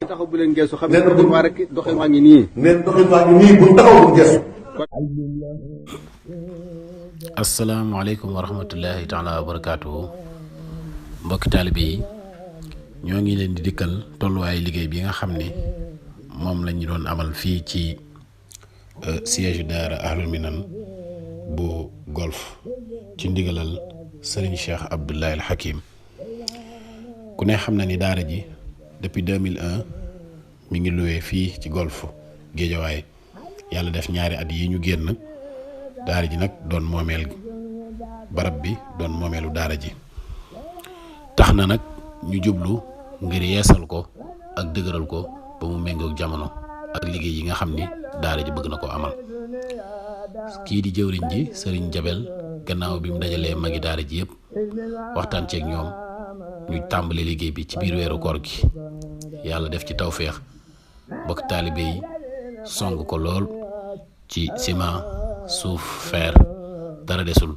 taxaw bu leen geesu xam ne doxin waa rek doxin waa ngi nii. neen doxin waa ngi nii bu taxaw bu geesu. asalaamaaleykum wa rahmatullahi taala wa barakaatuhu mbokki taalibe yi ñoo ngi leen di dikkal tolluwaayu liggéey bi nga xam ne moom la ñu doon amal fii ci siège daara Ahlul Minan bu Golf ci ndigalal Serigne Cheikh Abdoulaye Al Hakim ku ne xam na ni daara ji depuis 2001 mi ngi luwee fii ci Golf Géejawaay yàlla def ñaari at yi ñu génn daara ji nag doon moomeel barab bi doon moomeelu daara ji tax na nag ñu jublu ngir yeesal ko ak dëgëral ko ba mu méngoog jamono ak liggéey yi nga xam ni daara ji bëgg na ko amal kii di jëwriñ ji sëriñ Jabel gannaaw bi mu dajalee magi daara ji yëpp waxtaan ceeg ñoom ñu tàmbali liggéey bi ci biir weeru koor gi yàlla def ci tawféex bokk taalibe yi song ko lool ci ciment suuf fer dara desul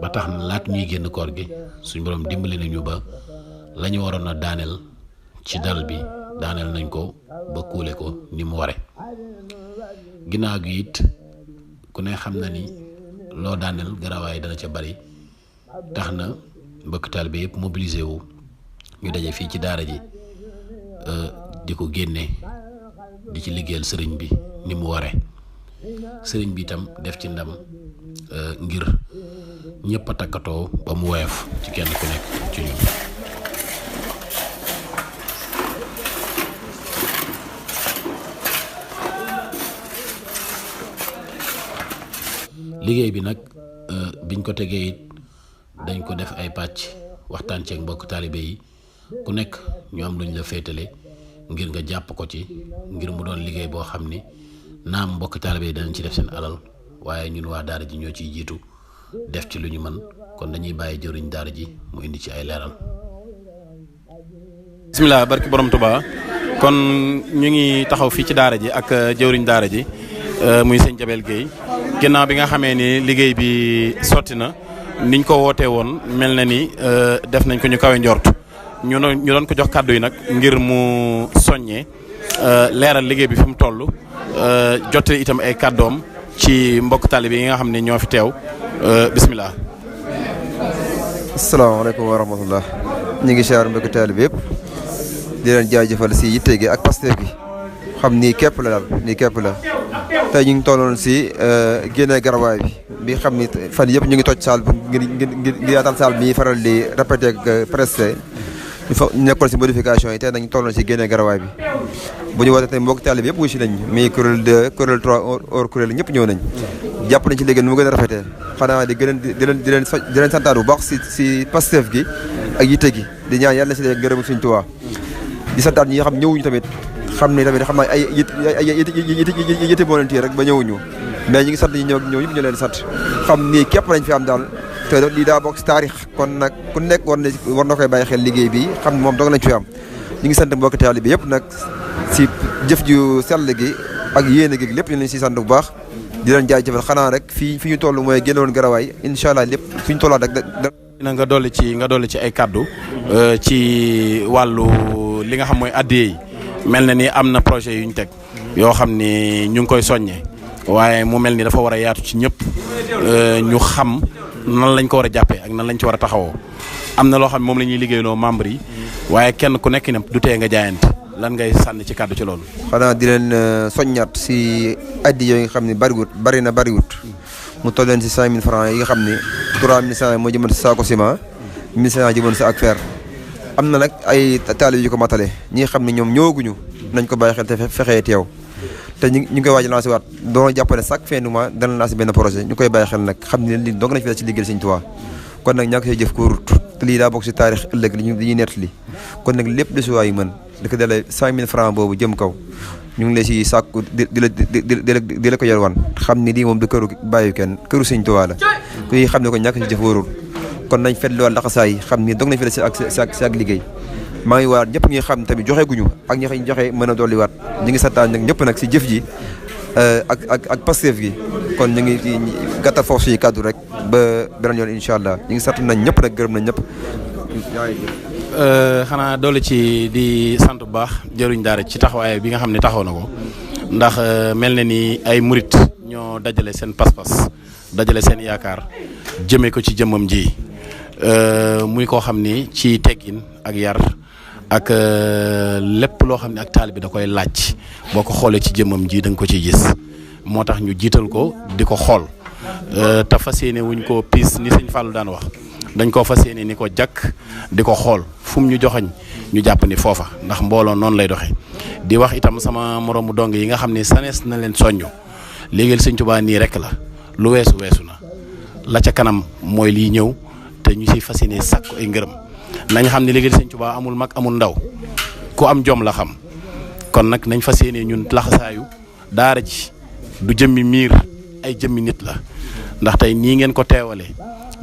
ba tax na laat ñuy génn koor gi suñ borom dimbali nañu ba la ñu waroon a daaneel ci dal bi daaneel nañ ko ba kuule ko ni mu ware ginnaaw gi it ku ne xam na ni loo daaneel garawaay dana ca bari tax na mbokk taalibe yëpp mobilisé wu ñu daje fii ci daara ji di ko génne di ci liggéeyal sëriñ bi ni mu ware sëriñ bi itam def ci ndam ngir ñëpp a takkatoo ba mu woyof ci kenn ku nekk ci ñun. liggéey bi nag biñ ko tegee it dañ ko def ay pàcc waxtaan ceeg mbokk taalibe yi ku nekk ñu am luñ la féetale ngir nga jàpp ko ci ngir mu doon liggéey boo xam ni naam mbokk taalibe yi danañ ci def seen alal waaye ñun waa daara ji ñoo ciy jiitu def ci lu ñu mën kon dañuy bàyyi jëriñ daara ji mu indi ci ay leeral. bisimilah barki borom Tuba kon ñu ngi taxaw fii ci daara ji ak jëwriñ daara ji muy sëñ Jabel Guèye ginnaaw bi nga xamee ni liggéey bi sotti na niñ ko wootee woon mel na ni def nañ ko ñu kawe njort ñu doon ko jox kàddu yi nag ngir mu soññee leeral liggéey bi fi mu toll jottali itam ay kàddoom ci mbokk taalibe yi nga xam ne ñoo fi teew bisimilah. asalaamaaleykum wa rahmatullah ñu ngi siyaar mbokk taalibe yëpp di leen jaajëfal si yitte gi ak pasteef gi xam nii képp la daal nii képp la tey ñu ngi tolloon si génne garawaay bi xam ni fan yëpp ñu ngi toj saal ngir yaatal saal bi ñuy faral di répété ak presté ñu nekkoon si modification yi tey nañu tolloon si génne garawaay bi bu ñu wootee tey mbokk taalibe yëpp wuy si nañ mi kuréel 2 kuréel 3 hors kuréel ñëpp ñëw nañ jàpp nañ ci léegi nu mu gën a rafetee xanaa di leen santaat bu baax si pasteef gi ak yitte gi di ñaan yàlla si léegi ngërëm suñ Tuubaa di santaat ñi nga xam ñëwuñu tamit xam naa ay yitte moo leen téye rek ba ñëwuñu mais ñi ngi sant ñi ñëw ñëpp ñu leen sant xam nii képp lañ fi am daal te lii daa bokk si taarix kon nag ku nekk war na koy bàyyi xel liggéey bi xam moom dong lañ fi am ñu ngi sant mbokk taalibe bi yëpp nag si jëf ju sell gi ak yéene gi lépp ñu leen si sant bu baax di leen jaajëfal xanaa rek fi ñu toll mooy génnoon garawaay incha allah lépp fi ñu tollaat rek na nga dolli ci ay kàddu ci wàllu li nga xam mooy addiya yi mel na ni am na projet yu ñu teg yoo xam ni ñu ngi koy soññee waaye mu mel ni dafa war a yaatu ci ñëpp ñu xam nan lañ ko war a jàppee ak nan lañ ci war a taxawoo am na loo xam ne moom la ñuy liggéeyloo membre yi waaye kenn ku nekk ne du tee nga jaayante lan ngay sànni ci kàddu ci loolu. xanaa di leen soññaat si addiya yi nga xam ne bariwut mu toll leen si 5000 francs yi nga xam ni 3500 moo jëmale si saako ciment 1500 jëmale si ak fer am na nag ay taalib yu ko matale ñi nga xam ne ñoom ñëwaguñu nañ ko bàyyi xel te fexee teew te ñu ngi koy waaj lancé waat doon jàppale chaque fin du mois dana lancé benn projet ñu koy bàyyi xel nag xam ne lii doog nañ fi def si liggéeyal Sëñ Tuubaa kon nag ñàkk see jëf ko rut te lii daa bokk si taarix ëllëg li ñuy nett li kon nag lépp desuwaay yu mën di ko dalee 5000 francs boobu jëm kaw ñu ngi lay si sàkku di la ko yor wan xam ni lii moom du këru bàyyi kenn këru Sëñ Tuubaa la kuy xam ne ko ñàkk si jëf wóorul kon nañ fetluwaat laxasaay xam ni doog nañ fi def si ak liggéey maa ngi waat ñëpp ñi xam tamit joxe guñu ak ñi joxe mën a dolliwaat ñu ngi santaan nag ñëpp nag si jëf ji ak pasteef gi kon ñu ngi gàttal foofu suñu kàddu rek ba beneen yoon incha allah ñu ngi sant nañ ñëpp nag gërëm nañ ñëpp xanaa doole ci di sant bu baax jëruñ daara ci taxawaay bi nga xam ne taxaw na ko ndax mel na ni ay murit ñoo dajale seen pas-pas dajale seen yaakaar jëmee ko ci jëmmam ji muy koo xam ni ci teggin ak yar ak lépp loo xam ne ak taalibe da koy laaj boo ko xoolee ci jëmmam ji da nga ko ciy gis moo tax ñu jiital ko di ko xool te fas yéene wuñ ko piis ni sëñ Fallou daan wax dañ koo fas yéene ni ko jàkk di ko xool fu mu ñu joxañ ñu jàpp ni foofa ndax mbooloo noonu lay doxee di wax itam sama moroomu dong yi nga xam ne sanees na leen soññu léegi sëñ Tuubaa nii rek la lu weesu na la ca kanam mooy liy ñëw te ñu siy fas yéene sàkku ay ngërëm nañ xam ne léegi sëñ Tuubaa amul mag amul ndaw ku am jom la xam kon nag nañ fas yéene ñun laxasaayu daara ji du jëmmi miir ay jëmmi nit la ndax tey nii ngeen ko teewalee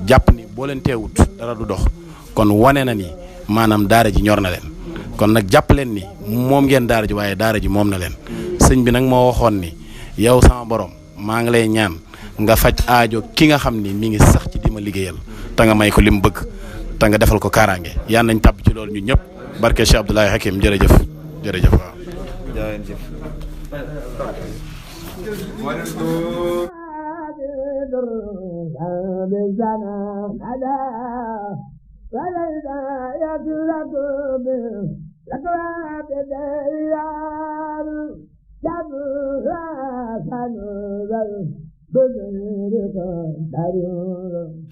jàpp ni boo leen teewut dara du dox kon wane na ni maanaam daara ji ñor na leen kon nag jàpp leen ni moom ngeen daara ji waaye daara ji moom na leen sëñ bi nag moo waxoon ni yow sama borom maa ngi lay ñaan nga faj aajo ki nga xam ni mi ngi sax ci di ma liggéeyal te nga may ko li mu bëgg te nga defal ko kaaraange yal nañ tàbb ci loolu ñun ñëpp barke Cheikh Abdoulaye Hakim jërëjëf waaw.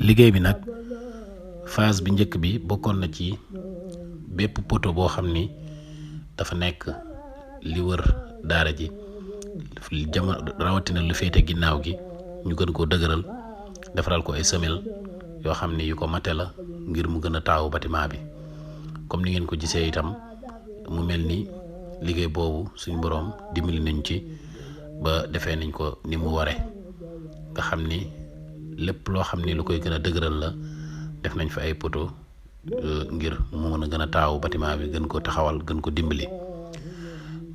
liggéey bi nag phase bi njëkk bi bokkoon na ci bépp poto boo xam ni dafa nekk li wër daara ji jamono rawatina lu féete ginnaaw gi ñu gën koo dëgëral defaral ko ay semelle yoo xam ni yu ko mate la ngir mu gën a taawu bâtiment bi comme ni ngeen ko gisee itam mu mel ni liggéey boobu suñ boroom dimbali nañ ci ba defee nañ ko ni mu ware nga xam ni lépp loo xam ni lu koy gën a dëgëral la def nañ fa ay poto ngir mu mën a gën a taawu bâtiment bi gën ko taxawal gën ko dimbali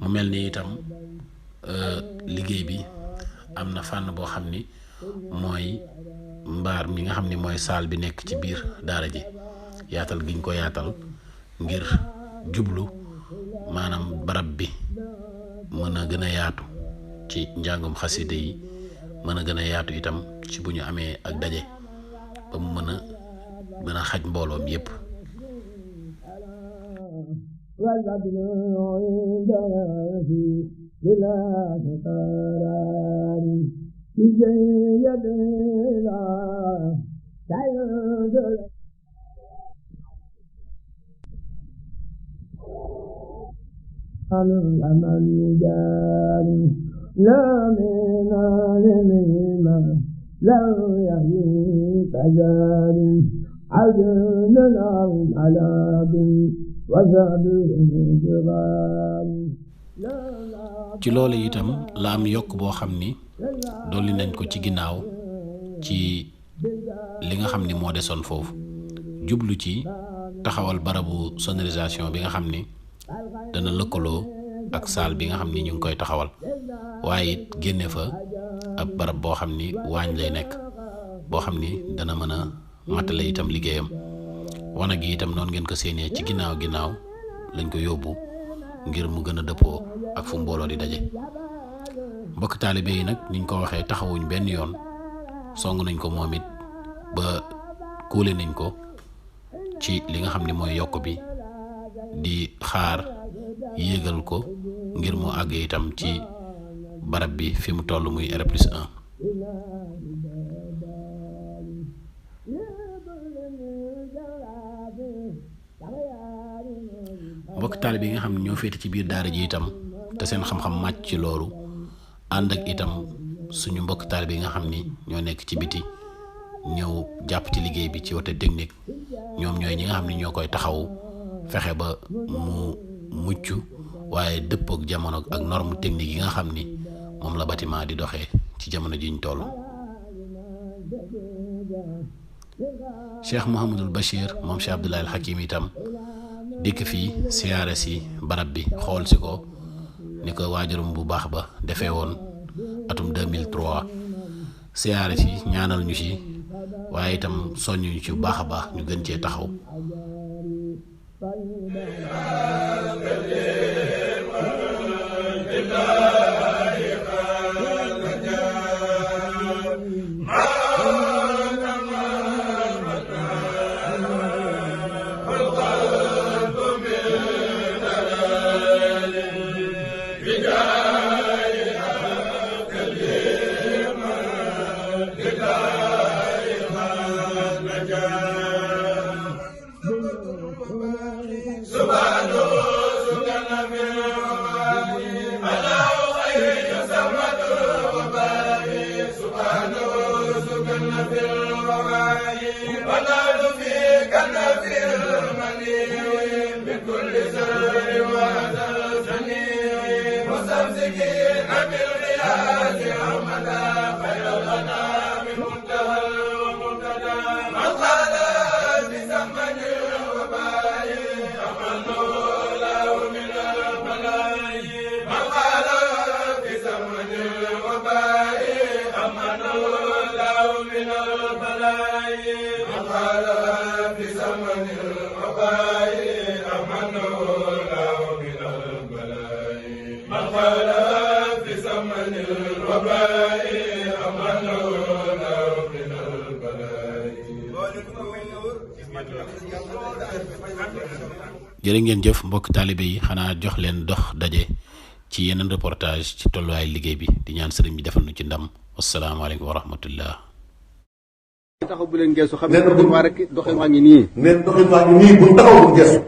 mu mel ni itam liggéey bi am na fànn boo xam ni mooy mbaar mi nga xam ni mooy saal bi nekk ci biir daara ji yaatal giñ ko yaatal ngir jublu maanaam barab bi mën a gën a yaatu ci njàngum xasida yi mën a gën a yaatu itam ci bu ñu amee ak daje ba mu mën a xaj mbooloom yépp ci loolu itam la am yokk boo xam ni dolli nañ ko ci ginnaaw ci li nga xam ni moo desoon foofu jublu ci taxawal barabu sonorisation bi nga xam ni dana lëkkaloo ak salle bi nga xam ni ñu ngi koy taxawal waaye it génne fa ab barab boo xam ni waañ lay nekk boo xam ni dana mën a matale itam liggéeyam wanag gi itam noonu ngeen ko séenee ci ginnaaw lañ ko yóbbu ngir mu gën a dëppoo ak fu mbooloo di daje mbokk taalibe yi nag niñ ko waxee taxawuñ benn yoon song nañ ko moom it ba kuule nañ ko ci li nga xam ni mooy yokk bi di xaar yéegal ko ngir mu àgg itam ci barab bi fi mu toll muy R+1. mbokk taalibe yi nga xam ne ñoo féete ci biir daara ji itam te seen xam-xam màcc ci loolu ànd ak itam suñu mbokk taalibe yi nga xam ni ñoo nekk ci biti ñëw jàpp ci liggéey bi ci côté technique ñoom ñooy ñi nga xam ni ñoo koy taxawu fexe ba mu mucc waaye dëppook jamono ak norme technique yi nga xam ni moom la bâtiment di doxee ci jamono jiñ toll. Cheikh Mouhamadul Bachir moom Cheikh Abdoulaye Hakim itam dikk fii siyaare si barab bi xool si ko ni ko waajurum bu baax ba defee woon atum 2003 siyaare si ñaanal ñu si waaye itam soññu ñu ci bu baax a baax ñu gën cee taxaw jërë ngeen jëf mbokk taalibe yi xanaa jox leen dox daje ci yeneen reportage ci tolluwaay liggéey bi di ñaan sëriñ bi defal nu ci ndam wasalaamaaleykum wa rahmatullah. taxaw bu leen geesu xam ne doxin waa rek doxin waa ngi nii. neen doxin waa ngi nii bu taxaw bu geesu.